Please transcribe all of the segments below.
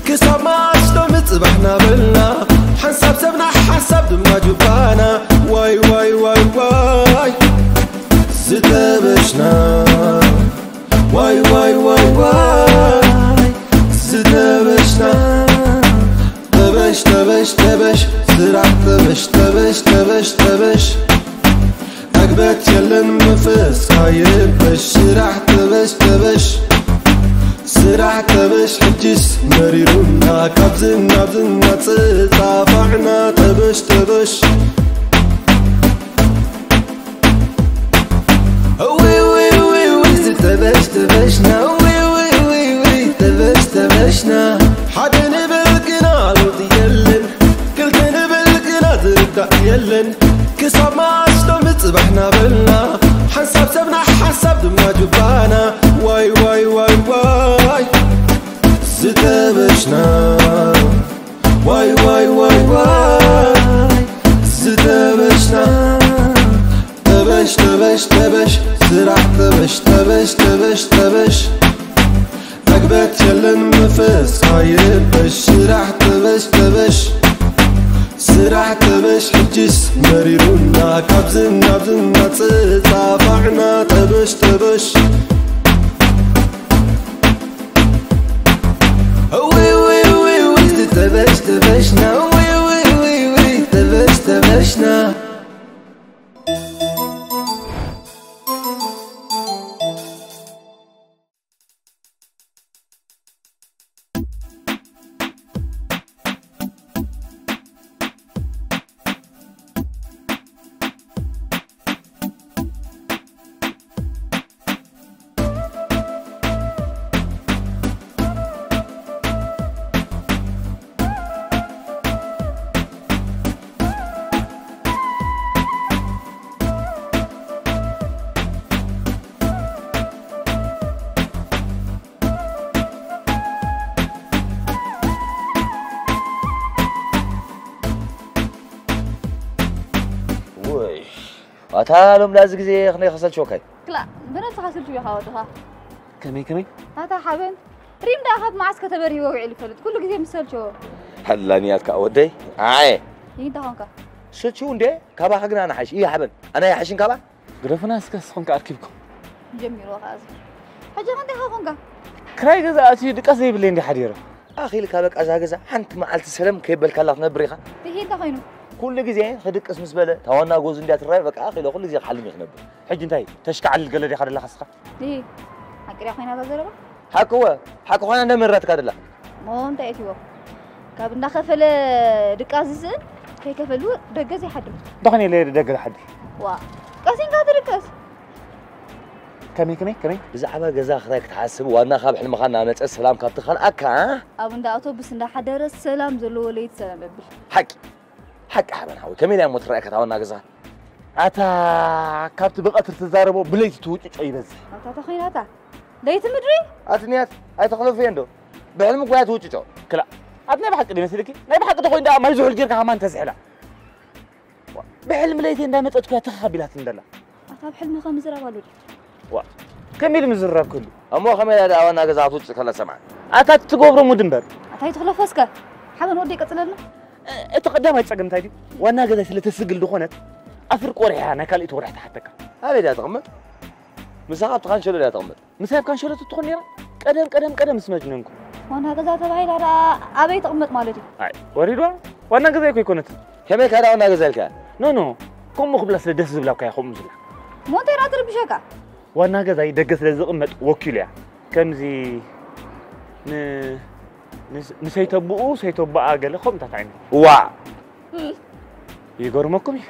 ክሳብ መዓስ ሎሚ ጽባሕ ናበልና ሓንሳብ ሰብና ሓንሳብ ድማ ጁባና ዋይ ዋይ ዋይ ዋይ ዝተበሽና ዋይ ዋይ ዋይ ዋይ ዝተበሽና ተበሽ ተበሽ ተበሽ ስራሕ ተበሽ ተበሽ ተበሽ ተበሽ ዕግበት የለን መንፈስ ካይበሽ ስራሕ ተበሽ ተበሽ ስራሕ ተበሽ ሕጅስ መሪሩና ካብዝን ናብዝን ናጽጻፋዕና ተበሽ ተበሽ ውይ ውይ ውይ ውይ ዝተበሽ ተበሽና ውይ ውይ ውይ ውይ ተበሽ ተበሽና ሓደ ንብል ግና ለውጢ የለን ክልተ ንብል ግና ዝርዳእ የለን ክሳብ መዓስ ሎሚ ጽባሕ ናበልና ሓንሳብ ሰብና ሓንሳብ ድማ ጁባና ዋይ ዋይ ዋይ ዋይ ዝተበሽና ዋይ ዋይ ዋይ ዋይ ዝተበሽና ተበሽ ተበሽ ተበሽ ስራሕ ተበሽ ተበሽ ተበሽ ተበሽ ዕግበት የለን መንፈስ ካይበሽ ስራሕ ተበሽ ተበሽ ስራሕ ተበሽ ሕጅስ መሪሩና ካብዝን ናብዝን ናጽጻፋዕና ተበሽ ተበሽ ውይ ውይ ውይ ውይ ዝተበሽ ተበሽና ውይ ውይ ውይ ውይ ተበሽ ተበሽና ወይ ኣታ ሎም ዳዚ ግዜ ክነይ ከሰልችወካይ ክላ ብነብስኻ ስልችው ኢኻ ወድኻ ከመይ ከመይ ኣታ ሓበን ሪም ደኣ ካብ መዓስ ከተበርሂዎ ውዒሉ ይፈልጥ ኩሉ ግዜ ምስ ሰልችዎ ሃላንያት ከዓ ወደይ ኣየ ይንታ ኾንካ ስልችው እንዴ ካባኻ ግና ንሓሽ እየ ሓበን ኣና ይሓሽን ካባ ግደፉና እስከ ንስኹም ከ ኣርኪብኩም ጀሚርዎ ከኣ እዚ ሕጂ ከ እንታይ ኾንካ ክራይ ገዛ ኣትዩ ድቃስ ዘይብለይ እንዲ ሓዲረ ኣኺልካ በቃ እዛ ገዛ ሓንቲ መዓልቲ ሰለም ከይበልካላ ትነብር ኢኻ ይሄ እንታይ ኮይኑ ኩሉ ግዜ ክድቅስ ምስ በለ ታዋና ጎዙ እንዲያ ትራይ በቃ ኣኺለ ኩሉ ግዜ ክሓልም እዩ ክነብር ሕጂ እንታይ ተሽካዕል ገለ ዲኻ ደለኻ ስኻ ይሄ ሓቂ ድያ ኮይና እዛ ዘረባ ሓቅወ ሓቂ ኮይና እንደ መረትካ ደላ ሞ እንታይ እትዎ ካብ እንዳኸፈለ ድቃስ ዝስእን ከይከፈሉ ደገ ዘይሓድር ደኾን የለ ደገ ዝሓድር ዋ ቀሲንካ ትድቀስ ከመይ ከመይ ከመይ ብዛዕባ ገዛ ክራይ ክትሓስብ ዋና ካብ ሕልምኻ እናመፀ ሰላም ካብ ትኸልኣካ ኣብ እንዳ ኣውቶቡስ እንዳሓደረ ሰላም ዘለዎ ለይቲ ሰላም እብል ሓቂ ሓቂ ሓበን ሓወይ ከመይ ኢላ እሞ ትረኣየካ እታ ዋና ገዛ ኣታ ካብቲ ብቐትሪ ትዛረቦ ብለይቲ ትውጭጮ ይበዝሕ ኣታ ተኾይናታ ለይቲ ምድሪ ኣትንያት ኣይተኽለፍየን ዶ ብሕልሚ እኮ እያ ትውጭጮ ክላ ኣት ናይ ብሓቂ ዶ ይመስልኪ ናይ ብሓቂ ተኾይኑ ደኣ ማይ ዝሑል ጌርካ ሃማ እንተዝሕላ ብሕልሚ ለይቲ እንዳመፀት እኮ እያ ተኻቢላት እንደላ ኣታ ኣብ ሕልሚ ከምዝረብ ኣሎ ድዩ ዋ ከመይ ኢሉ ምዝራብ ክህሉ እሞ ከመይ ኢላ ደኣ ዋና ገዛ ክትውጭ ከላ ሰምዓ ኣታ ትገብሮ ሙድ እምበር ኣታ ይትኽለፎ እስከ ሓበን ወደይ ቀፅለልና እቲ ቀዳማይ ፀገም እንታይ ድዩ ዋና ገዛይ ስለ ተስግል ዝኾነት ኣፍር ቆሪሓ ናይ ካልእ ትወርሕ ትሓተካ ኣበይ ድያ ትቕመጥ ምሳኻ ኣብቲ ካንሸሎ ድያ ትቕመጥ ምሳይ ኣብ ካንሸሎ ትትኾን ነይራ ቀደም ቀደም ቀደም ምስ መጅነንኩ ዋና ገዛ ተባሂላ ደኣ ኣበይ ትቕመጥ ማለት እዩ ኣይ ወሪድዋ ዋና ገዛይ እኮ ኣይኮነትን ከመይ ካዳ ዋና ገዛ ኢልካ ኖ ኖ ከምኡ ክብላ ስለ ደስ ዝብላ እኮ እያ ከምኡ ዝብላ እሞ እንታይ ደኣ ትርብሸካ ዋና ገዛይ ደገ ስለ ዝቕመጥ ወኪሉ እያ ከምዚ ን ንሰይተብኡ ሰይተብኣ ገለ ከምኡታት ዓይነት ዋዕ ይገርመኩም እዩ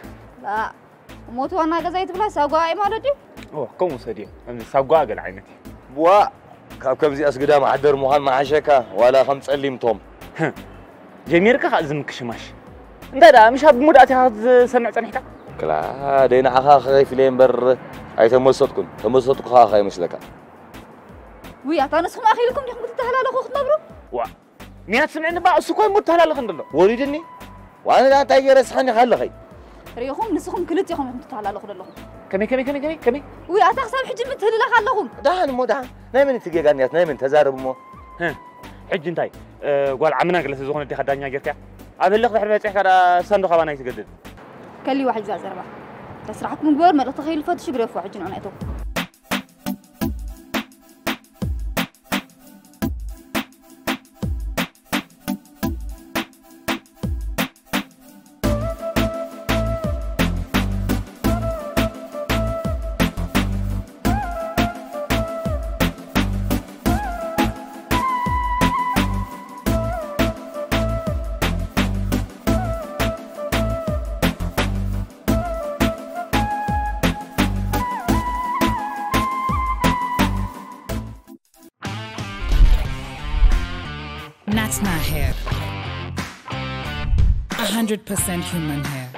እሞ እቲ ዋና ገዛይ ትብላ ሳጓ እዩ ማለት ድዩ ከምኡ ሰድዮ ከምዚ ሳጓ ገለ ዓይነት እዩ ዋዕ ካብ ከምዚኣስ ግዳ ማሕደር ምዃን መሓሸካ ዋላ ከም ጸሊምቶም ጀሚርካ ከዓ ዝምክሽማሽ እንታይ ደኣ ምሻ ብሙዳእት ኢኻ ክትሰምዕ ጸኒሕካ ክላ ደይ ንዓኻ ከፊለ እምበር ኣይተመሰጥኩን ተመሰጥኩ ከዓ ከይመስለካ ውይ ኣታ ንስኹም ኣኺልኩም ዲኹም ክትተሃላለኹ ክትነብሩ ዋ ንያት ስምዕኒ ባ እሱ ኮይ ሙድ ተሃላለኽ እንደሎ ወሪድኒ ዋነ ደኣ እንታይ ገይረ ስኻኒ ካለኸይ ርኢኹም ንስኹም ክልቲኹም ኢኹም ትተሃላለኹ ዘለኹም ከመይ ከመይ ከመይ ከመይ ከመይ ውይ ኣታ ክሳብ ሕጂ ምትህልላኽ ኣለኹም ደሓን እሞ ደሓን ናይ መን እቲ ጌጋ ንያት ናይ መን ተዛረብ እሞ ሕጂ እንታይ እ፣ ጓል ዓምና ገለ ዝኾነ ዲኻ ዳኛ ጌርካ ኣብ ህልኽ ድሕሪ በጺሕካ ደኣ ሳንዶ ካባና ይትገድድ። ከሊዋ ሕጂ እዛ ዘረባ። እታ ስራሕኩም ግበር፣ መልእኽቲ ከይልፈትሽ ግደፍዋ ሕጂ ንዑ ናይቶም። Natna hair. A hundred percent human hair.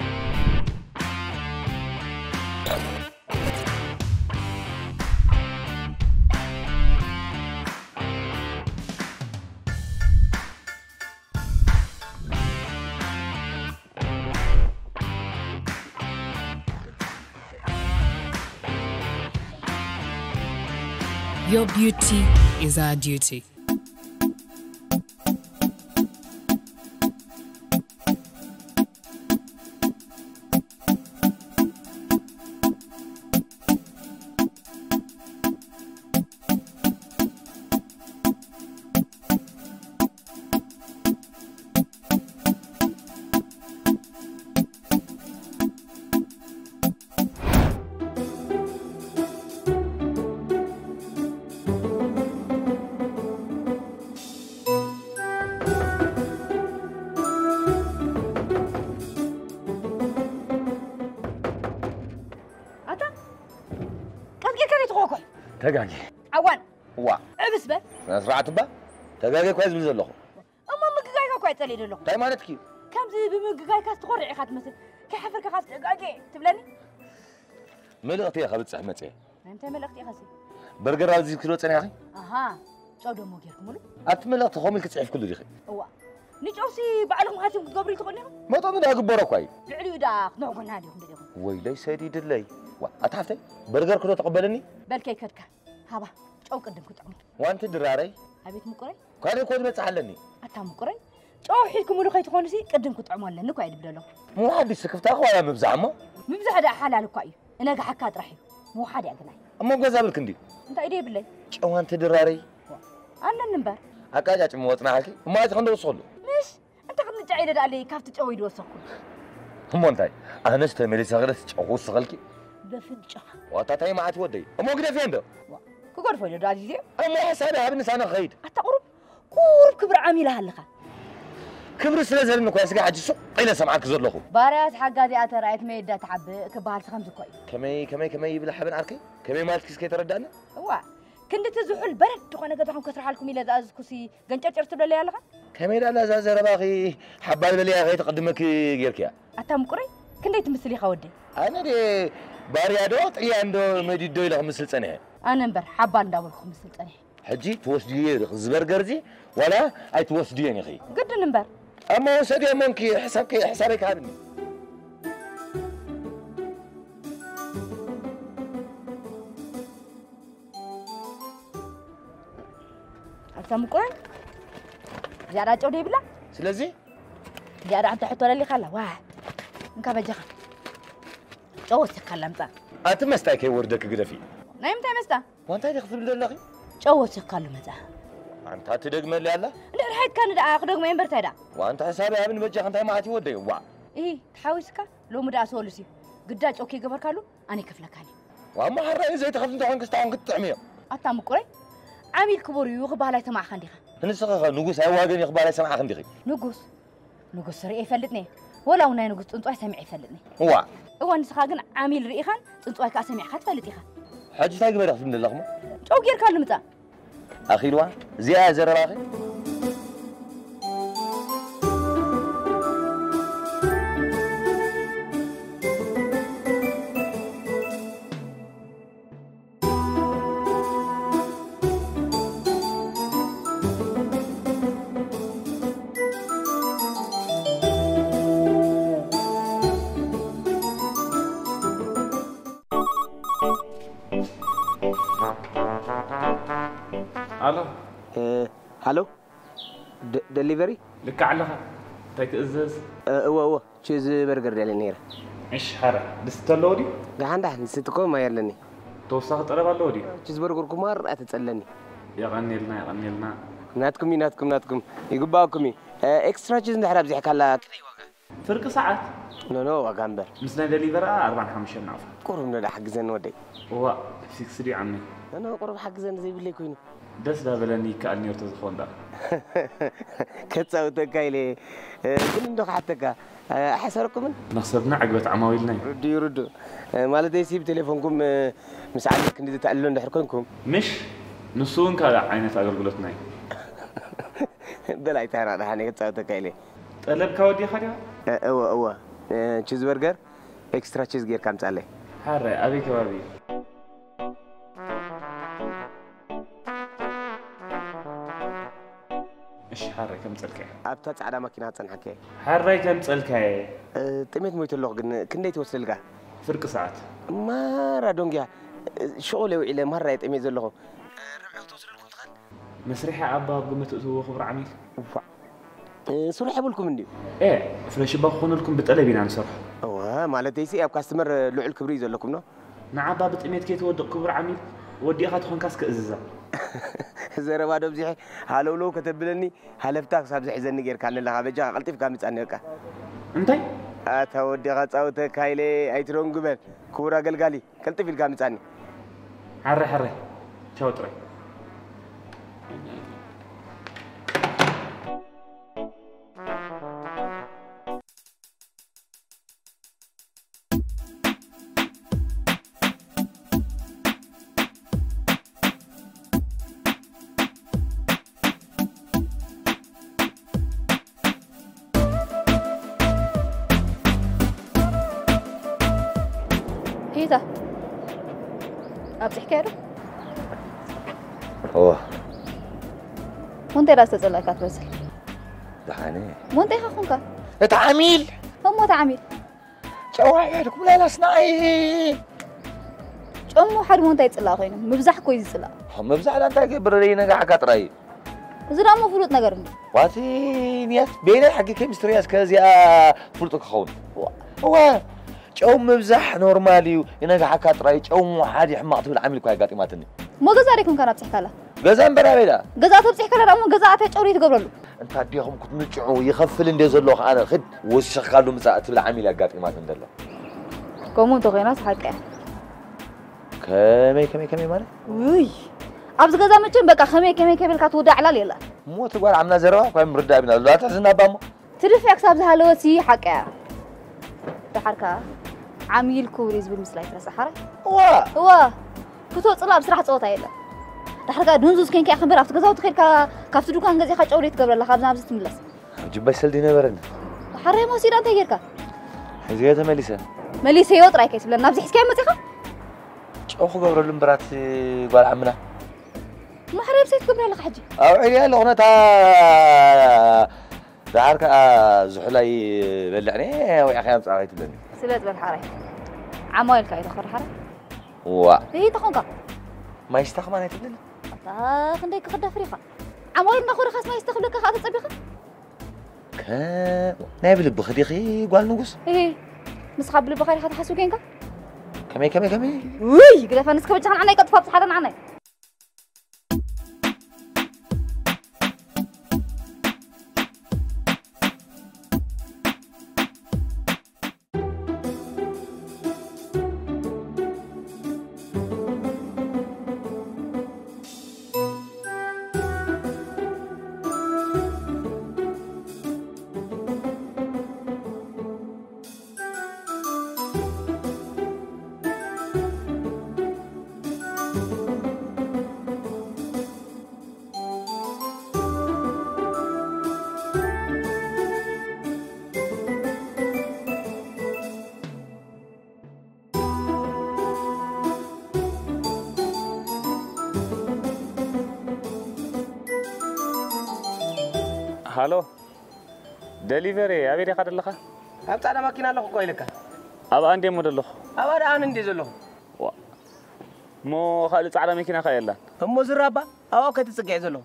Your beauty is our duty. ኣታ ቀልጌ ከመይ ትኾኮይ? ተጋጌ። ዓዋን። ዋ። ዕብስ በል። ስነ ስርዓት እባ። ተጋጌ እኳ ዝብል ዘለኹ። እሞ ምግጋይካ እኳ ይጸልእ ዘለኹ። እንታይ ማለትኪ እዩ? ከምዚ ብምግጋይካ ትኾርዕ ኢኻ ትመስል። ከይሓፈርካ ካስ ተጋጌ ትብለኒ? መልእኽቲ እየ ከብጽሕ መጽየ። ናይ እንታይ መልእኽቲ ኢኻ ሲ? በርገር ኣብዚ ክትብሎ ጸኒሕኺ? ኣሃ። ጨው ደሞ ጌርኩምሉ? ኣብቲ መልእኽቲ ከምኡ ኢልኪ ጽሒፍክሉ ዲኺ? እዋ። ንጨውሲ ባዕልኹም ሓሲብኩም ክትገብሩ ትኽእሉ ኢኹም? መጠኑ ዳ ግበሮ እኳ እዩ። ልዕሊኡ ዳ ክትነዕጎና ዲኹም ደሊኹም? ወይለይ ሰዲድለይ። ዋ፣ ኣታ ሓፍተይ፣ በርገር ክዶ ተቐበለኒ? በል ከይከድካ። ሃባ፣ ጨው ቅድም ክጥዕሞ። ዋንቲ ድራረይ? ኣቤት ምቁረይ? ካልእ ኮድ መጽእ ኣለኒ። ኣታ ምቁረይ፣ ጨው ሒድኩምሉ ከይትኾኑሲ ቅድም ክጥዕሞ ኣለኒ እኳ እዩ ድብል ኣለኹ። ምውሓድ ድዩ ስክፍታኺ ዋላ ምብዛሕ እሞ? ምብዛሕ ደኣ ሓላል እኳ እዩ። እነግሓካ ጥራሕ እዩ። ምውሓድ እያ ግናይ። እሞ ገዛ ብልክ እንድዩ? እንታይ ኢደ የብለይ? ጨው ኣንቲ ድራረይ? ኣለኒ እምበር። ኣቃጫጭሞ ወጽናሓልኪ? እሞ ኣቲ ክንዶ ወስኸሉ? ምሽ፣ እንተ ክንጫ ኢለ ደኣለይ ካብቲ ጨው ኢድ ወሰኽኩ። እሞ እንታይ? ኣነስ ተመሊሰ ክደስ ጨው ክውስኸልኪ? በፍንጫኻ። ዋታ ታይ መዓት ወደይ? እሞ ግደፍዮ እንዶ? ዋ፣ ክገድፎ ኢለ ዶ ኣዚዜ? እሞ ሓሳብ ሃብኒ ሳነ ክኸይድ። ኣታ ቁሩብ፣ ቁሩብ ክብሪ ዓሚላ ኣለኻ። ክብሪ ስለ ዘለኒ እኮ ስጋ ሕጂ ሱቕ ኢለ ሰምዓኪ ዘለኹ። ባርያስ ሓጋዚኣ ተራእየት መይዳ ትሓብእ ክበሃል ከምዚ እኮ እዩ። ከመይ፣ ከመይ፣ ከመይ ይብል ሓበን ዓርከይ? ከመይ ማለትኪ እስከ ተረዳእኒ? እዋ፣ ክንድቲ ዝሑል በረድ ዝኾነ ገዛኹም ከስርሓልኩም ኢለ ዝኣዘዝኩሲ ገንጨርጨር ትብለለይ ኣለኻ? ከመይ ዳላ እዛ ዘረባኺ ሓባል በልያ ከይትቕድመኪ ጌርክያ? ኣታ ምቁረይ፣ ክንደይ ትምስል ኢኻ ወደይ? ኣነ ድየ ባርያ ዶ ጥልያን ዶ መዲድ ዶ ኢለ ክምስል ጸኒሐ? ኣነ እምበር ሓባል እንዳበልኩ ክምስል ጸኒሐ። ሕጂ ትወስድዮ ኢኺ ዝበርገር እዚ ዋላ ኣይትወስድዮን ኢኺ? ግድን እምበር። እሞ ውሰድዮ እሞ እንኪ ሕሳብከይ፣ ሕሳበይ ክሃብኒ። ኣታ ምቁረይ፣ ዝያዳ ጨው ደይብላ? ስለዚ? ዝያዳ ሓንቲ ሕቶ ለሊኻ ኣላ። ዋ፣ እንካ በጃኻ። ጨው ወሲኽካ ኣላ ምጻእ። ኣቲ መስታይ ከይወርደኪ ግደፊ። ናይ ምንታይ መስታ? ዋንታይ ዲኺ ትብሊ ዘለኺ? ጨው ወሲኽካሉ መጻ። ኣንታ ትደግመሊ ኣላ? እንድሕር ሓይትካኒ ደኣ ክደግሞ እየ እምበር እንታይ ደኣ? ዋንታ ሕሳብ ያብን በጃኺ እንታይ ማለት እዩ ወደይ? ዋ! እሂ፣ ተሓዊስካ? ሎሚ ደኣ ሰሉስ እዩ። ግዳ ጨው ከይገበርካሉ ኣነ ይከፍለካን እየ። ዋሞ ሓራይ ዘይትኸፍሊ እንተኾንኪ እስታኹም ክትጥዕሚ እዮም። ኣታ ምቁረይ፣ ዓሚል ክቡር እዩ ክበሃል ኣይሰማዕኻን ዲኻ? ንስኺ ኸ ንጉስ ኣይዋገን እዩ ክበሃል ኣይሰማዕኽን ዲኺ? ንጉስ? ንጉስ ርእየ ይፈልጥኒ እየ። ወላ እውን ናይ ንጉስ ጽንጽዋይ ሰሚዐ ይፈልጥኒ። እዋ። እዋ፣ ንስኻ ግን ዓሚል ርኢኻን ጽንጽዋይ ከኣ ሰሚዕካ ትፈልጥ ኢኻ። ሕጂ እንታይ ግበሪ ክትብሊ ኣለኽሞ? ጨው ጌርካሉ ምጻእ። ኣኺልዋ፣ እዚኣ እያ ዘረባኺ? ኣሎ። እ፣ ሃሎ? ደሊቨሪ? ልክዕ ኣለኻ። እንታይ ክእዘዝ? እወ እወ፣ ቺዝ በርገር ደልየ ነይረ። እሺ ሓረ፣ ድስቲ ኣለዎ ድዩ? ደሓን ደሓን፣ ድስቲ እኮ ማይ ኣለኒ። ተወሳኺ ጠለብ ኣለዎ ድዩ? ቺዝ በርገር ኩማር ኣተጸለኒ። የቐንየልና የቐንየልና። ናትኩም እዩ ናትኩም ናትኩም፣ ይግባኣኩም እዩ። ኤክስትራ ቺዝ እንድሕር ኣብዚሕካላ ክንደይ ዋጋ? ፍርቂ ሰዓት? ኖኖ ዋጋ እምበር። ምስ ናይ ደሊቨራ ኣርባዓን ሓሙሽተን ናቕፋ። ቁሩብ ንዳ ሓግዘኒ ወደይ። እዋ ፊክስድ እዩ ዓመይ። ኖኖ ቁሩብ ሓግዘኒ ዘይብለይ ኮይኑ። ደስ ዳበለኒ ይከኣል ነይሩ ተዝኸውን ደኣ። ከጻውተካ ኢለ ግን እንዶ ክሓተካ ኣይሓሰረኩምን? መኽሰብና ዕግበት ዓማዊልና እዩ። ርዱእ እዩ ርዱእ። ማለተይሲ ብቴሌፎንኩም ምስ ዓመት ክንዲ ዝተዕልሎ እንድሕር ኮንኩም። ምሽ ንሱ እውን ካልእ ዓይነት ኣገልግሎትና እዩ። በል ኣይተሃናቕ ደሓን እየ ክጻወተካ ኢለ። ጠለብካ ወዲእኻ ዲኻ? እወ እወ። ቺዝ በርገር ኤክስትራ ቺዝ ጌርካ ኣምጻለይ። ሓራይ ኣበይ ከባቢ እዩ? እሺ ሓራይ ከምጸልካየ። ኣብታ ጻዕዳ ማኪና ክጸንሓካ እየ። ሓራይ ከምጸልካየ። ጥሜት ሞይተ ኣለኹ ግን ክንደይ ትወስደልካ? ፍርቂ ሰዓት። ማራ ዶንግያ ሽቑለ ውዒለ ማራ እየ ጠሜት ዘለኹ። ርብዒ ክትወስደልኩም ትኽእል? መስርሒ ኣባ ኣብ ግምት እትውዎ ክቡር ዓሚል። እዋእ ስሩሕ የብልኩም እንድዩ? ኤ ፍረሽ እባ ክኾነልኩም ብጠለብ ኢና ንሰርሖ። እወ ማለተይሲ ኣብ ካስተመር ልዑል ክብሪ እዩ ዘለኩም ኖ? ንዓባ ብጥሜት ከይትወድቕ ክቡር ዓሚል፣ ወዲእኻ ተኾንካስ ክእዝዛ። ዘረባ ዶ ኣብዚሐ ሃለውለው ከተብለኒ፣ ሃለፍታ ክሳብ ዝሕዘኒ ጌርካኒ ኣለኻ። በጃኻ ቀልጢፍካ ምጻኒ በቃ። እንታይ? ኣታ ወዲ ከጻውተካ ኢለ ኣይትደንጉ በል ክቡር ኣገልጋሊ፣ ቅልጥፍ ኢልካ ምጻኒ። ሕራይ ሕራይ ቻው ጥራይ። ሂታ ኣብፅሕካዮ ዶ? እወ። ሞንቴ ዳ ዝተፀላእካ ትመስል። ደሓነ። ሞንቴ ኢኻ ኾንካ። እቲ ዓሚል። እሞ እቲ ዓሚል። ጨዋ ዕያድኩም ላላስ ንዓይ። ጨሙ ሓድሞ እንታይ ይፅላእ ኮይኑ? ምብዛሕ እኮ እዩ ዝፅላእ። ምብዛሕ ዳ እንታይ ይገብር? ይነግሓካ ጥራይ እዩ። እዚ ዳሞ ፍሉጥ ነገር እንዲ። ዋቲ ንያት በይናይ ሓቂ ኬሚስትሪ እያ እስከ እዚኣ ፍሉጥ ክኸውን። እዋ ጨው ምብዛሕ ኖርማል እዩ። ይነግሓካ ጥራይ። ጨው ምውሓድ እዩ ሕማቕ ትብል ዓሚል እኳ ኣጋጢማትኒ። እሞ ገዛ ደይኮንካ ናብፅሕካላ? ገዛ እምበር ኣበይ ደኣ? ገዛ ተብፂሕካላ ደኣ እሞ ገዛ ኣተ ጨው ደይትገብረሉ? እንታ ኣዴኹም ክትንጭዑ ይኸፍል እንደ ዘሎ ከኣ ኣነ ክድ ወሲኽካሉ ምጻእ ትብል ዓሚል ኣጋጢማትኒ ደላ። ከምኡ እንተኾይናስ ሓቂ እያ። ከመይ ከመይ ከመይ ማለት? ውይ ኣብዚ ገዛ መቸም በቃ ከመይ ከመይ ከይበልካ ትውዳእ ዕላል የላን። እሞ እቲ ጓል ዓምና ዘረባ እኳ ምርዳእ ቢና ዘሎ ኣትሕዝና ኣባ እሞ። ትድፍዕ ክሳብ ዝሃለወት ሲ ሓቂ እያ። ደሓር ከኣ ዓሚል ክቡር እዩ ዝብል ምስላ ኣይትረስዕ ሓራይ። እዋ እዋ ክትወፅእ ኣብ ስራሕ ፀወታ የለን። ደሓር ከኣ ድንዙዝ ኮንካ ኢኻ እምበር ኣብቲ ገዛውቲ ከድካ ካብቲ ድኳን ገዚእኻ ጨው ደይትገብረላ ካብዚ ናብዚ ትምለስ። ኣብ ጅባይ ሰልዲ ነበረኒ። ሓራይ ሞሲዳ እንታይ ጌርካ? ሒዘዮ ተመሊሰ። መሊሰዮ ጥራይ ከይትብለና ኣብዚ ሒዝካዮ መጺኻ? ጨው ክገብረሉ እምበር ኣቲ ጓል ዓምና። ማሕረብ ሰይት ክብራ ኣለኻ ሕጂ። ኣውዒልያ ኣለኹ ነታ ደሓር ከኣ ዝሑላይ በልዕኒ ኣውዒኻ ኣምጻእ ከይትብለኒ። ስለ ዝበል ሓራይ ዓማዊልካ እዩ ተኸር ሓራይ። ዋ ይህ ተኾንካ ማይስታ ከማን ኣይትብለኒ። ኣታ ክንደይ ክኽደፍር ኢኻ? ዓማዊል እናኾርኻስ ማይስታ ክብለካ ከኣ ተጸቢኻ? ከ ናይ ብልብኺ ዲኺ ጓል ንጉስ? እሂ ንስኻ ብልብኻ ዲኻ ትሓስብ ኬንካ? ከመይ ከመይ ከመይ? ውይ ግደፈ ንስከ በጃኻ ንዓናይ ቀጥፋ ብጽሓደ ንዓናይ። ሃሎ ደሊቨሪ ኣበይ ዲኻ ዘለኻ? ኣብ ጻዕዳ ማኪና ኣለኹ እኮ ኢለካ። ኣብኣ እንድየ እሞ ዘለኹ። ኣብኣ ደኣ ኣነ እንድየ ዘለኹ። ዋ እሞ ካልእ ጻዕዳ መኪና ከ የላን? እሞ ዝራባ ኣብኣ እኮ እየ ተጸጊዐ ዘለኹ።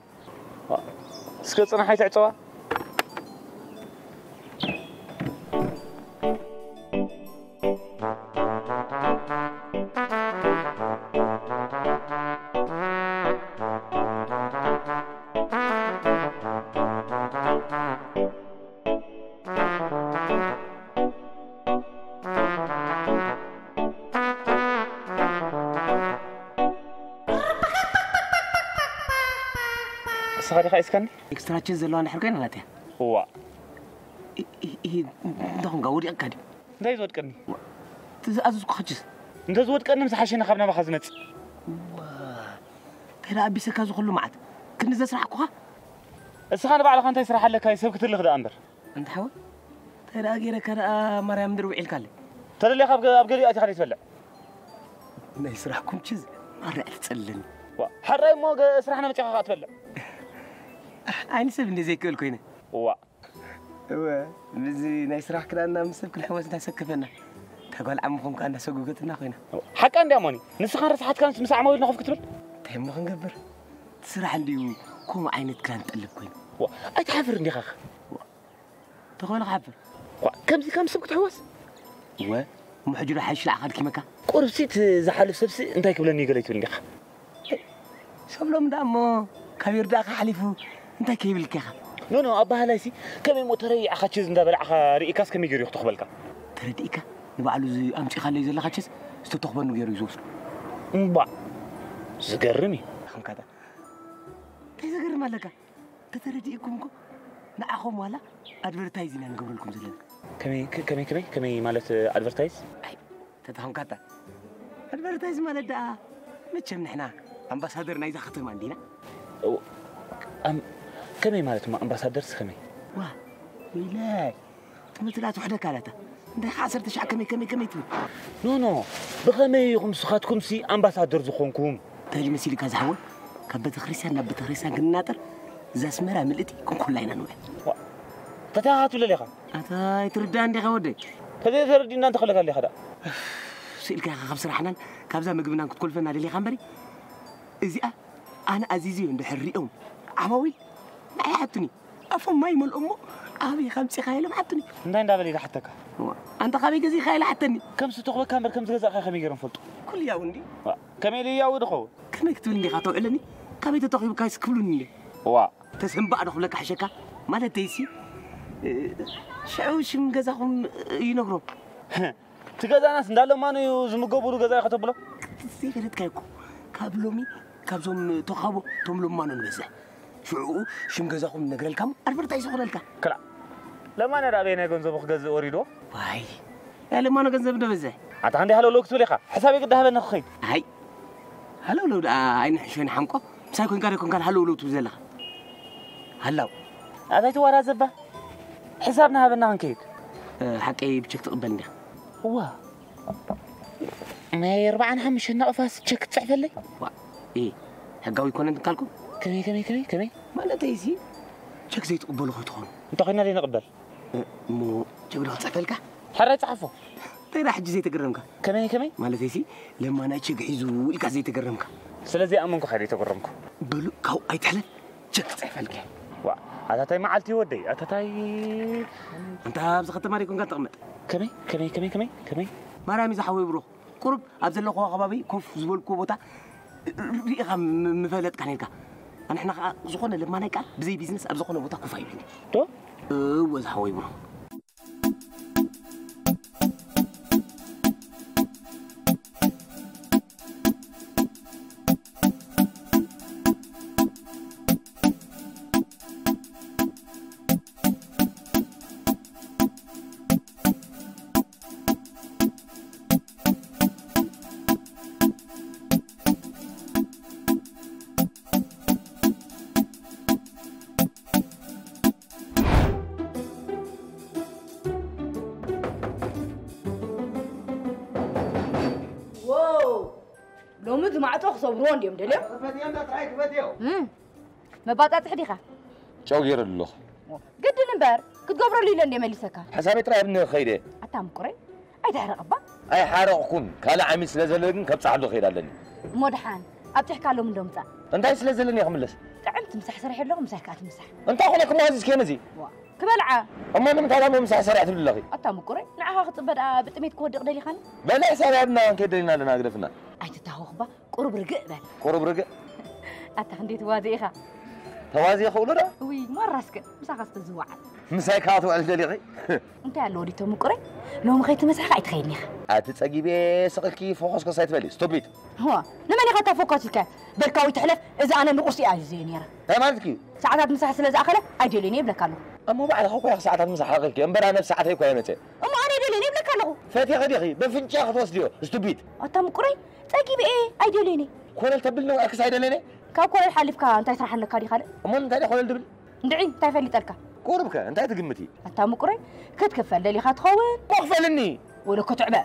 እስከ ጽናሕ ኣይትዕጸዋ። ንስኻ ዲኻ ሒዝካኒ? ኤክስትራ ቼዝ ዘለዋ እንድሕር ኮይና ናትያ። እዋ። እንታይ ኮንካ፣ ወዲቕካ ድዩ? እንታይ ዝወድቀኒ? ትዝኣዘዝኩ ኸችስ? እንተ ዝወድቀኒ ምስ ሓሸኒ ካብ ናባኻ ዝመጽእ። እንታይ ደኣ ኣቢሰካ እዚ ኩሉ መዓት? ክንዲ ዘስራሕኩኻ? እስኻ ንባዕልኻ እንታይ ስራሕ ኣለካ? ሰብ ክትልኽ ደኣ እምበር። ኣንታ ሓወይ፣ እንታይ ደኣ ገይረካ ደኣ ማርያም ምድሪ ውዒልካለይ? ተደሊኻ ኣብ ገ-፣ ኣብ ገሊኡ ኣቲኻ ዘይትበልዕ? ናይ ስራሕኩም ችዝ ማራ እያ ትጸልለኒ። ዋ፣ ሓራይ እሞ ገ-፣ ስራሕና መጺኻ ኸኣ ትበልዕ። ዓይኒ ሰብ እንደ ዘይክእል ኮይነ። እዋ። እወ፣ ብዚ ናይ ስራሕ ክዳንና ምስ ሰብ ክንሕወስ እንታይ ሰከፈና? እታ ጓል ዓሚ ኾንካ እንዳሰጉገትና ኮይና። ሓቃ እንድያ እሞኒ፣ ንስኻን ረስሓትካንስ ምስ ዓማዊልና ኮፍ ክትብል? እንታይ እሞ ክንገብር? እቲ ስራሕ እንድዩ ከምኡ ዓይነት ክዳን ትጠልብ ኮይኑ። ዋ፣ ኣይትሓፍር እንዲኻኸ? ዋ፣ ተኾይኑ ክሓፍር። ዋ፣ ከምዚ ከም ሰብ ክትሕወስ? እወ፣ እሞ ሕጂ ዶ ሓይሽ ንዓኻ ኣድኪመካ? ቁሩብሲ እቲ ዝሓልፍ ሰብሲ እንታይ ክብለኒ እዩ ገለ ኣይትብል እንዲኻ? ሰብ ሎም ደኣ እሞ ካብ ይርዳእካ ሓሊፉ እንታይ ከይብልካ ኢኻ? ኖ፣ ኖ፣ ኣበሃላይሲ ከመይ እሞ ተረይዕኻ ችዝ እንዳበላዕኻ ርኢካስ ከመይ ገይሩ እዩ ክተኽበልካ? ተረዲእካ? ንባዕሉ እዚ ኣምጺኻለይ ዘለኻ ችዝ ዝተተኽበኑ ገይሩ እዩ ዝወስዶ። እምባእ፣ ዝገርም እዩ። ከምካታ እንታይ ዘገርም ኣለካ? ተተረዲእኩም እኮ ንዓኹም ዋላ ኣድቨርታይዝ ኢና ንገብረልኩም ዘለና። ከመይ፣ ከ-፣ ከመይ፣ ከመይ፣ ከመይ ማለት ኣድቨርታይዝ? ኣይ፣ ተታኹምካታ። ኣድቨርታይዝ ማለት ደኣ መቸም ንሕና ኣምባሳደር ናይዛ ከተማ እንዲና። እው፣ ኣም-፣ ከመይ ማለት እሞ ኣምባሳደርስ ከመይ? ዋ፣ ወይለይ፣ ትምህርቲ ደኣ ትውሕደካ ኣላታ። እንታይ ኸዓ ዓሰርተ ሻዕ ከመይ፣ ከመይ፣ ከመይ ትብል? ኖ፣ ኖ፣ ብኸመይ ኢኹም ንስኻትኩምሲ ኣምባሳደር ዝኾንኩም? እንታይ ድዩ መሲልካ ዝሓወይ? ካብ ቤተክርስትያን ናብ ቤተክርስትያን ክንናጠር እዛ ኣስመራ ምልእቲ ክንኩላ ኢና ንውዕል። ዋ፣ እንታይ ኢኻ ትብለለይ ኢኻ? ኣታ ኣይትርዳእ እንዲኻ ወደይ። ተዘይተረዲእና እንተኸለካ ኣለኻ ደኣ። ስኢልካ ኢኻ ካብ ስራሕናን ካብዛ ምግብናን ክትኮልፈና ደሊኻ እምበሪ። እዚኣ ኣነ ኣዚዘዮ እንድሕር ሪኦም ዓማዊል ንዓይ ይሓቱኒ። ኣፎም ማይ ይመልኦ እሞ ኣበይ ከምፂኻዮ ኢሎም ሓቱኒ። እንታይ እንዳበለ እዩ ዝሓተካ? እዋ፣ ኣንታ ካበይ ገዚእኻዮ ኢሉ ሓተኒ። ከም ዝተኽበካ እምበር ከም ዝገዛእካ ከመይ ገይሮም ፈልጡ? ኩሉ ያው እንዲ። ዋ፣ ከመይ ኢሉ ያው ድኸውን? ከመይ ክትብል እንዲኻ ተውዕለኒ? ካበይ ተተኺብካስ ክብሉኒ እንዲ? ዋ። ተሰንባእ ዶ ክብለካ ሕሸካ? ማለተይሲ፣ እ፣ ሽዑ ሽም ገዛኹም ይነግሮም። እቲ ገዛናስ እንዳ ለማኖ እዩ ዝምገቡሉ ገዛ ኢኻ ተብሎ? ዘይፈለጥካዮ እኮ። ካብ ሎሚ ካብዞም ተኻቦ እቶም ለማኖ ንበዝሕ። ሽዑ ሽም ገዛኹም ነግረልካ እሞ ኣድቨርታይዝ ይኾነልካ። ክላ። ለማኖ ደኣ በየናይ ገንዘቡ ክገዝእ ወሪድዎ? ዋይ። ናይ ለማኖ ገንዘብ እንዶ በዝሕ። ኣታ ክንደይ ሃለውለው ክትብል ኢኻ? ሕሳብ የግዳ ሃበኒ ክኸይድ። ኣይ። ሃለውለው ደኣ ኣይንሕሾ ንሓንቆ። ምሳይ ኮንካ ዶ ኮንካ ሃለውለው ትብል ዘለኻ? ሃላው። ኣታ ኣይትወራዘባ። ሕሳብና ሃበና ክንከይድ። እ፣ ሓቀይ ብቸክ ትቕበል እንዲኻ? እዋ። ናይ ኣርባዓን ሓሙሽተን ናቕፋስ ቸክ ትጽሕፈለይ? ዋ፣ እ፣ ሕጋዊ ኣይኮነን ትካልኩም? ከመይ፣ ከመይ፣ ከመይ፣ ከመይ? ማለተይሲ፣ ቸክ ዘይትቕበሉ ከይትኾኑ። እንተኾይንና ዘይንቕበል። እ፣ እሞ ቸክ ዶ ክጽሕፈልካ? ሕራይ ጸሓፎ። እንታይ ደኣ ሕጂ ዘይተገረምካ? ከመይ፣ ከመይ? ማለተይሲ፣ ለማ ናይ ቸክ ሒዙ ኢልካ ዘይተገረምካ? ስለዚ ኣመንኩኻ ዘይተገረምኩ። በሉ፣ ካብኡ ኣይትሕለፍ። ቸክ ክጽሕፈልካ። ዋ፣ ኣታታይ መዓልቲ ወደይ፣ ኣታታይ። ኣንታ ኣብዚ ከተማ ደይኮንካ ትቕመጥ? ከመይ፣ ከመይ፣ ከመይ፣ ከመይ፣ ከመይ? ማርያም እዩ ዝሓወይ ብሩኽ። ቁሩብ ኣብ ዘለኹዎ ከባቢ ኮፍ ዝበልኩዎ ቦታ ርኢኻ ም-፣ ምፈለጥካ ነርካ። ኣንሕና ኸኣ ዝኾነ ለማናይ ቃል ብዘይ ቢዝነስ ኣብ ዝኾነ ቦታ ኮፍ ኣይብልን። ዶ? እወ ዝሓወይ ብሩኽ። ዋው! ሎሚ እቲ ማዕጾ ክሰብርዎ እንድዮም ደልዮም? ክፈትዮ እንዳ ጥራይ ክፈትዮ። እም፣ መባጻጽሒ ዲኻ? ጨው ገይረ ኣለኹ። ግድን እምበር፣ ክትገብረሉ ኢለ እንድየ መሊሰካ። ሓሳበይ ጥራይ ኣብኒ ከይደ። ኣታ ምቁረይ፣ ኣይተሕረቕ እባ። ኣይሓረቕኩን። ካልእ ዓሚል ስለ ዘለኒ ግን ከብጽሓሉ ክኸይድ ኣለኒ። እሞ ደሓን፣ ኣብጺሕካ ሎሚ እንዶ ምጻእ። እንታይ ስለ ዘለኒ እየ ክምለስ? ጥዕምቲ ምሳሕ ሰሪሐ ኣለኹ፣ ምሳይ ከኣ ትምሳሕ። እንታይ ኮነ ክማዚዝ ከመዚ? ዋ፣ ክበልዓ። እሞ ንምንታይ ደኣ ምሳሕ ሰሪሕ ትብል ኣለኺ? ኣታ ምቁረይ፣ ንዓኻ ክጽበ ደኣ ብጥሜት ክወድቕ ደሊኻኒ? በልዕ ሰሪሕ ብናን ከይደሊና ኣለና ግደፍና። ኣይትታወኽባ፣ ቁሩብ ርግእ በል። ቁሩብ ርግእ? ኣታ ክንደይ ትዋዘ ኢኻ። ተዋዝየ ክእሉ ዶ? ውይ፣ ማራስ ግን ምሳኻ ዝተዝወዓል። ምሳይ ከዓ ትውዕል ደሊኺ? እንታይ ኣለዎ ዲቶ ምቁረይ? ሎሚ ከይትመሳሕካ ኣይትኸይድን ኢኻ። ኣቲ ጸጊቤ ስቕልኪ ፎኸስኮስ ኣይትበሊ፣ ስቱፒድ። ዋ፣ ንመን ኢኻ እታ ፎካስ ኢልካያ? በልካ ወይ ትሕለፍ፣ እዛ ኣነ ንቑስ እያ ኣዚዘዮ ነይረ። እንታይ ማለትኪ እዩ? ሰዓታት ምሳሕ ስለ ዝኣኸለ ኣይደልዮን እየ ይብለካ ኣለኹ። እሞ ባዕልኻ እኮ ኢኻ ሰዓታት ምሳሕ ኣኸልኪ፣ እምበር ኣነ ብሰዓተይ እኮ እየ መፅእ። እሞ ኣነ ኣይደልዮን እየ ይብለካ ኣለኹ። ፈቲኺ ዲኺ? በፍንጫኺ ትወስድዮ፣ ስቱፒድ። ኣታ ምቁረይ፣ ጸጊበ እየ፣ ኣይደልዮን እየ። ኮለል ተብል ነውዕክስ ኣይደልዮን እየ። ካብ ኮለል ሓሊፍካ እንታይ ስራሕ ኣለካ ዲኻ? እሞ ንምንታይ ድየ ኮለል ድብል? እንድዒ እንታይ ፈሊጠልካ? ቁሩብከ እንታይ ትግምቲ? ኣታ ምቁረይ ክትክፈል ደሊኻ ትኸውን? ሞኽፈልኒ! ወለኮ ትዕበ!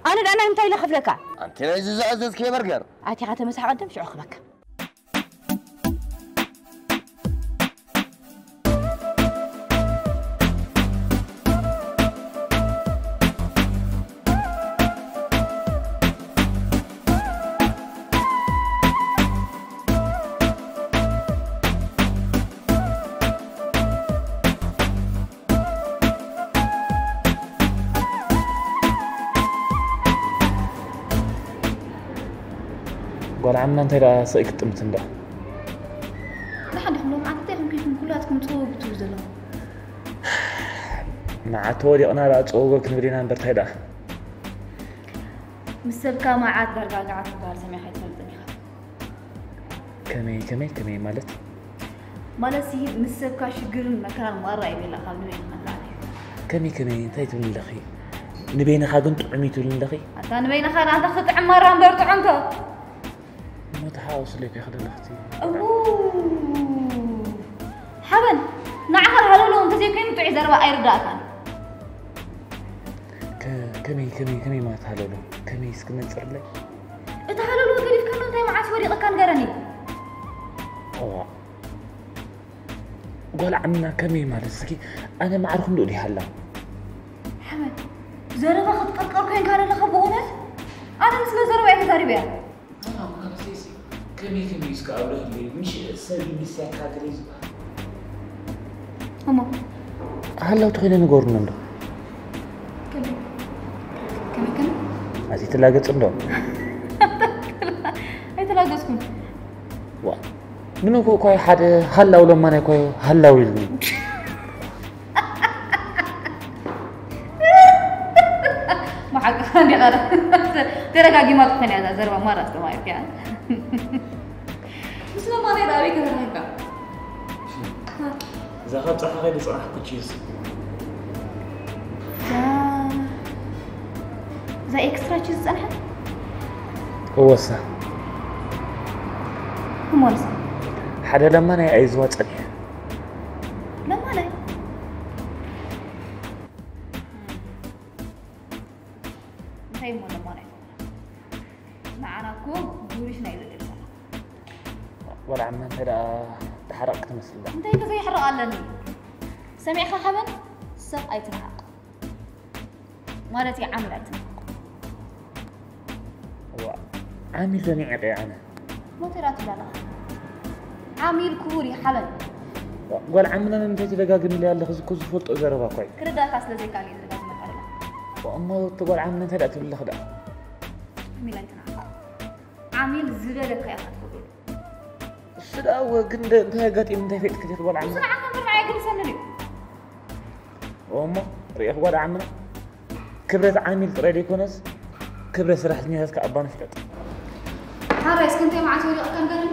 ኣነ ደኣ ናይ ምንታይ ኢለ ክፍለካ? ኣንቲ ናይዚ ዝኣዘዝክዮ በርገር ኣቲኻ ተመሳሕ ቀደም ሽዑ ክበካ። ጓል ዓምና እንታይ ደኣ ስቕ ክትጥምት እንዳ ደሓን ዲኹም ሎም ዓንተ እንታይ ኮንኩም ኩላትኩም ጽወጉ ትብሉ ዘለኹም መዓት ተወዲቕና ደኣ ጽወጎ ክንብል ኢና እምበር እንታይ ደኣ ምስ ሰብካ መዓት ዳርጋ ገዓት ክበሃል ሰሚዕካ ኣይትፈልጥን ኢኻ ከመይ ከመይ ከመይ ማለት ማለት ሲ ምስ ሰብካ ሽግርን መከራን ማራ ይቤላ ካብ ንበይንኻ ንላዕሊ እዩ። ከመይ ከመይ እንታይ ትብሊ ኣለኺ? ንበይንኻ ግን ጥዑም እዩ ትብልኒ ኣለኺ? ኣታ ንበይንኻ ናታ ክጥዕም ማራ እምበር ጥዑም ከ? እሞ ተሓዋወስለይ ከ ክደለኽቲ? እዉ ሓበን ንዓኻ ሃለሎ እንተዘይኮይኑ ጥዑይ ዘረባ ኣይርዳእካን። ከ- ከመይ ከመይ ከመይ ማለት ሃለሎ? ከመይ እስኪ ነጽርለይ? እቲ ሃለሎ ገዲፍካሎ እንታይ መዓስ ወዲቕካ ንገረኒ? እዋ ጓል ዓምና ከመይ ማለት እስኪ ኣነ ማዕርኹም ዶ ዲሃላ ሓመድ ዘረባ ክትቀርቀር ኮይንካ ዘለኻ ብእውነት ኣነ ስለ ዘረባ እየ ተዛሪበያ ከመይ ከመይ እስከ ኣብረህለይ ምሽ ሰብ ይምስያካ ገለ ዝበሃል እሞ ሃላው ተኾይነ ንገሩና እንዶ ከመይ ከመይ ከመይ ኣዚ ትላገጽ እንዶ ኣይተላገጽኩም ዋ ምንኮ እኳ ሓደ ሃላው ለማናይ እኳ ሃላው ኢልኒ መሓቃ እንዲ ቐረ ተረጋጊማ ትኾን እያ እዛ ዘረባ ማራ ኣስተማቂርካ እያ ምስ ለማናይ ዳ ኣበይ ከተረጋጋ እዛ ካብ ጸሓ ከይደ ጽናሕኩ ቺዝ እዛ ኤክስትራ ቺዝ ዝጸንሐት እወሳ እሞንሳ ሓደ ለማናይ ኣይዝዋ ጸኒሐ ለማናይ እንታይ እሞ ለማናይ ንዓና እኮ ጉሪሽ ናይ ዘደልሰና ወላ ዓመ እንተ ደኣ ተሓራቕ ክትመስል እያ እንታይ ተዘይሕርቕ ኣለኒ ሰሚዕኻ ሓበን ሰብ ኣይትንዓቕ ማለት እዩ ዓሚል ኣይትንዓቕ ዋ ዓሚል ዶ ንዒቐ ኣነ ሞተራ ትብላለኻ ዓሚል ክቡር እዩ ሓበን ጓል ዓምና ንምንታይ ትደጋግምለይ ኣለኺ እዚ እኮ ዝፈልጦ ዘረባ እኳ እዩ ክርዳእካ ስለ ዘይከኣል እዩ ዝደጋግመልካ ዘለኹ እሞ እቲ ጓል ዓምና እንታይ ደኣ ትብልኺ ደኣ ዓሚል ኣይትንዓቕ ዓሚል ዝበለካ ኢኻ ትኽብረሉ እሱ ደኣ እወ ግን እንታይ ኣጋጢሙ እንታይ ፈሊጥኪ ዲኺ ጓል ዓምና ንሱ ንዓኻ እምበር ንዓይ ኣይግድሰንን እዩ እሞ ርኢኺ ጓል ዓምና ክብረት ዓሚል ጥራይ ዘይኮነስ ክብረት ሰራሕተኛታት ከኣ እባ ንፍለጥ። ሓራይ እስኪ እንታይ መዓልቲ ወዲቕካ ንገረኒ።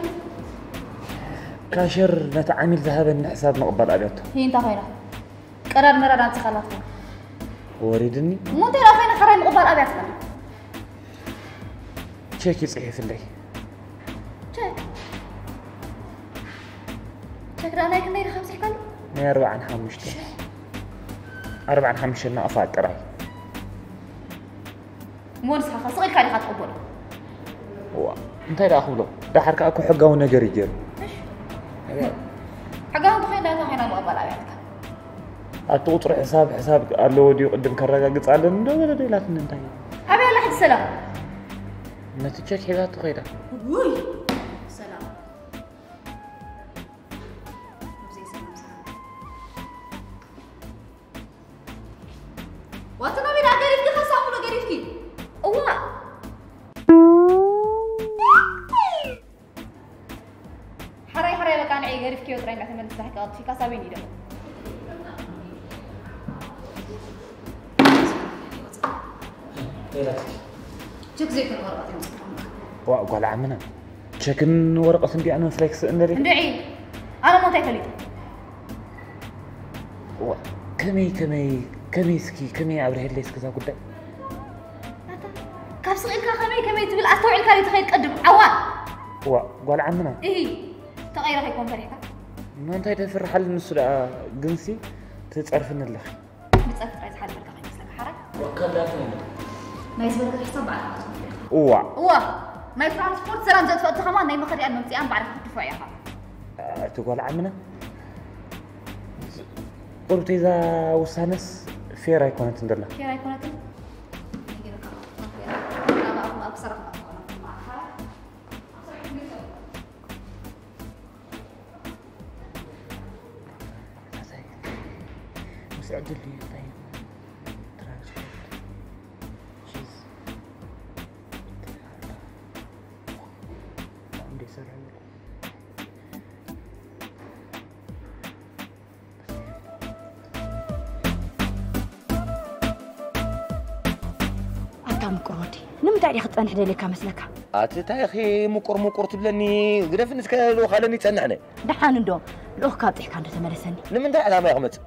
ካሸር ነቲ ዓሚል ዝሃበኒ ሕሳብ ምቕባል ኣብያቶ። ሂይ እንታይ ኮይና? ቀዳድ መራድ ኣምጺኻላ ትኾን። ወሪድኒ። እሞ እንታይ ደኣ ኮይና ሓራይ ምቕባል ኣብያትካ? ቸክ እዩ ጽሒፍለይ። ቸክ? ቸክ ደኣ ናይ ክንደይ ዲኻ ኣብጺሕካሉ? ናይ ኣርብዓን ሓሙሽተን። ኣርብዓን ሓሙሽተን ናቕፋ ጥራይ። እሞ ንስኻ ኸ ስቕ ኢልካ ዲኻ ትቕበሎ? እዋ እንታይ ደኣ ክብሎ? ደሓር ከኣ እኮ ሕጋዊ ነገር እዩ ገይሩ። ሕጋዊ እንተኾይኑ እንታይ ኮይና ምቕባል ኣብያትካ? ኣብቲ ቁጽሪ ሕሳብ ሕሳብ ኣለዎ ድዩ ቅድም ከረጋግጽ ኣለኒ ዶ ገለ ዶ ኢላትኒ እንታይ እዩ? ኣበይ ኣላ ሕጂ ሰላም? ነቲ ቸክ ሒዛቶ ከይዳ። ውይ ሰላም መልስ ዳሕካ ኣጥፊካ ሳበይ ንኢዶ። ቸክ ዘይኮነ ወረቐት እዮም ዝጽሕፉ። ዋ ጓል ዓምና ቸክን ወረቐት እንዲኣ ንምፍላይ ክስእ እንደሊ እንድዒ ኣነ ሞ እንታይ ፈሊጡ? ዋ፣ ከመይ ከመይ ከመይ እስኪ ከመይ ኣብርሄለይ እስከዛ ጉዳይ ኣታ ካብ ስቕ ኢልካ ከመይ ከመይ ትብል ኣስተውዒልካ ዶ ትኸይድ ቀድም ዓዋ ዋ ጓል ዓምና እሂ ተቐይረ ከይኮን ፈሪሕካ እና እንታይ ተፍርሓል ንሱ ደኣ ግንሲ ትጸርፍኒ ኣለኺ ብጸርፊ ጥራይ ዝሓልፈልካ ከይመስለካ ሓራይ ወከላትና ኢና ናይ ዝበልካ ሕሳብ ባዕልካ ክትከፍሎ ኢኻ እዋ እዋ ናይ ትራንስፖርት ሰላም ዘጥፈእቲ ከማን ናይ መኸዲኣን መምፅኣን ባዕልካ ክትድፍዖ ኢኻ እቲ ጓል ዓምና ቁርብቲ እዛ ውሳነስ ፌር ኣይኮነትን ደላ ፌር ኣይኮነትን ምስ ዕድል ድዩ እንታይ ትራንስፖርት ሺዝ እንደ ይሰርሕ ኣታ ምቁር ወዲ ንምንታይ ዲኻ ክፀንሕ ደልየካ መስለካ? ኣቲ እንታይ ኺ ምቁር ምቁር ትብለኒ? ግደፍኒ እስከ ልኡኽ ኣለኒ ይጸንሕነ። ደሓን እንዶ ልኡኽካ ኣብፂሕካ እንዶ ተመለሰኒ። ንምንታይ ዕላማ እየ ክመጽእ?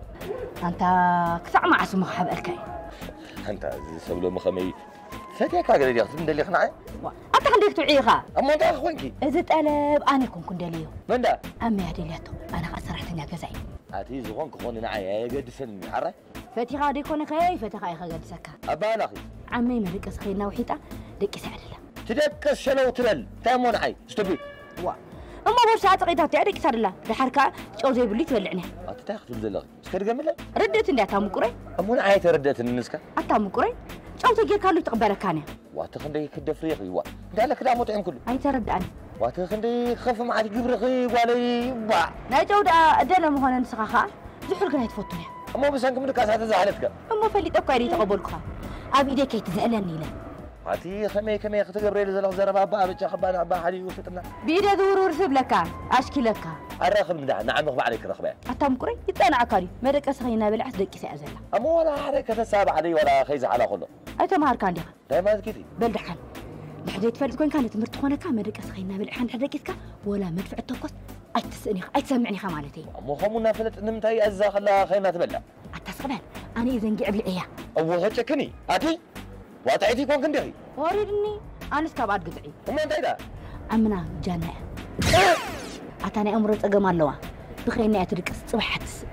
ኣንታ ክሳዕ መዓስ እሞ ክሓብአልካ እዩ? ኣንታ እዚ ሰብ ሎሚ ኸመይ ፈትየካ ገለ ዲኻ ክትብል ደሊኻ ንዓይ? ዋ፣ ኣታ ክንደይ ክትውዒ ኢኻ? እሞ እንታይ ኮንኪ? እዚ ጠለብ ኣነ ኣይኮንኩን ደልዮ። መን ደኣ? ኣመያ ደልያቶ። ኣነ ኸዓ ሰራሕተኛ ገዛ እየ። ኣቲ ዝኾን ክኾን ንዓይ ኣየገድሰኒ ሓራይ። ፈቲኻ ደይኮነ ከይፈተኻ እዩ ከገድሰካ። ኣባናኺ። ዓመይ መደቀሲ ከይና ውሒጣ ደቂሳ እያ ደላ። ትደቅስ ሸለው ትበል። እንታይ እሞ ንዓይ? ስቱፒድ። ዋ። እሞ ቦርሳ ኣፀቒታቶ እያ ደቂሳ ደላ። ደሓር ከኣ ጨው ዘይብሉ ትበልዕን እያ። ኣቲ እንታይ ክትብል ዘለኺ? እስከ ድገምለ። ርድእት እንድያ እታ ምቁረይ። እሞ ንዓይ ተረድእትኒ ንስካ? ኣታ ምቁረይ። ጨው ተጌርካሉ ትቕበለካን እያ። ዋተ ክንደይ ክትደፍሪ ኢኺ ዋ። እንታይ ኣለክ ደኣ ሞጥዒም ኩሉ? ኣይተረድኣኒ። ዋተ ክንደይ ክኸፍ መዓት ግብርኺ ጓለይ ባ። ናይ ጨው ደኣ እደለ ምኾነ ንስኻ ኸኣ ዝሑል ግን ኣይትፈቱን እያ። እሞ ብሰንኪ ምድቃሳ ተዛሕለትከ? እሞ ፈሊጠ እኳ ኢለ ይተቐበልኩኻ። ኣብ ኢደይ ከይትዝሕለኒ ኢለ። ኣቲ ከመይ ከመይ ክትገብረ ኢሉ ዘለኹ ዘረባ ኣባ ኣበጫ ክባ ንኣባ ሓዲኡ ፍጥና። ብኢደ ዝውርውር ስብለካ ኣሽኪለካ። ኣራኽብ እንዳ ንዓሚ ባዕለይ ክረኽበያ። ኣታ ምቁረይ ይጸናዕካ ድዩ? መደቀሲ ከይናበልዓስ ደቂሳ እያ ዘላ። እሞ ዋላ ሓደ ከተሳ ባዕለይ ዋላ ከይዝሓላ ከሎ። ኣይተምሃርካን ዲኻ? እንታይ ማለት ጌቲ? በል ደሓን። ድሕር ዘይትፈልጥ ኮይንካ ንትምህርቲ ኮነካ መደቀሲ ከይናበልዕካ እንድሕር ደቂስካ ወላ መድፍዕ ተኮስ ኣይትስእን ኢኻ ኣይትሰምዕን ኢኻ ማለት እዩ። እሞ ከምኡ እናፈለጥ ንምንታይ ኣዛ ከላ ከይና ትበላ? ኣታ ስቕ በል። ኣነ እየ ዘንጊዐ ብሊዐያ። እዎ ኸጨክኒ ኣቲ ዋጣዒቲ ይኮንክ እንዲኺ። ወሪድኒ ኣነስ ካብ ኣድግጥዒ። እሞ እንታይ ደኣ? ኣምና ጃና እያ። ኣታ ናይ ኣእምሮ ጸገም ኣለዋ። ብኸይና እያ ትድቅስ ጽባሕ ኣትስእ።